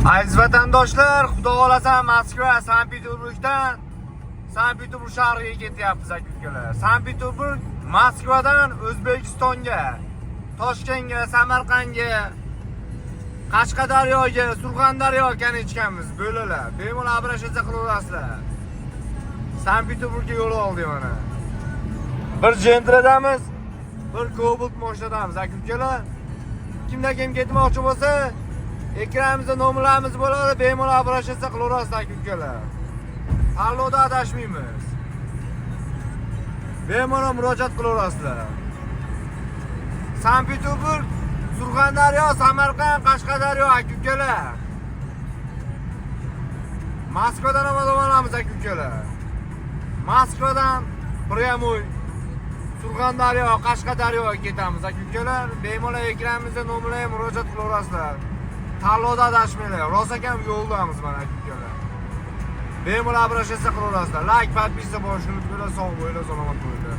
Aziz vatandoshlar, Xudo xolasa Moskva, Sankt-Peterburgdan Sankt-Peterburg shahriga ketyapmiz, aka-ukalar. Sankt-Peterburg, Moskvadan O'zbekistonga, Toshkentga, Samarqandga, Qashqadaryoga, Surxondaryo ichganmiz, bo'lalar. Bemalol обращаться qilaverasizlar. Sankt-Peterburgga yo'l oldik mana. Bir Gentradamiz, bir Cobalt mashinadamiz, aka-ukalar. Kimda kim ketmoqchi bo'lsa, ekranimizda nomerlarimiz bo'ladi, bemalol обращаться qilaverasizlar, aka-ukalar. Tanlovda adashmaymiz. Bemalol murojaat qilaverasizlar. Sankt-Peterburg, Surxondaryo, Samarqand, Qashqadaryo, aka-ukalar. Moskvadan ham odam olamiz, aka-ukalar. Moskvadan прямой Surxondaryo, Qashqadaryoga ketamiz, aka-ukalar. Bemalol ekranimizda nomerlarga murojaat qilaverasizlar. Tanlovda adashmanglar. Rosakam yo'ldamiz mana, aka-ukalar. Bemalol обращаться qilaverasizlar. Лайк, подписка bosishni unutmanglar. Sog' bo'linglar, salomat bo'linglar.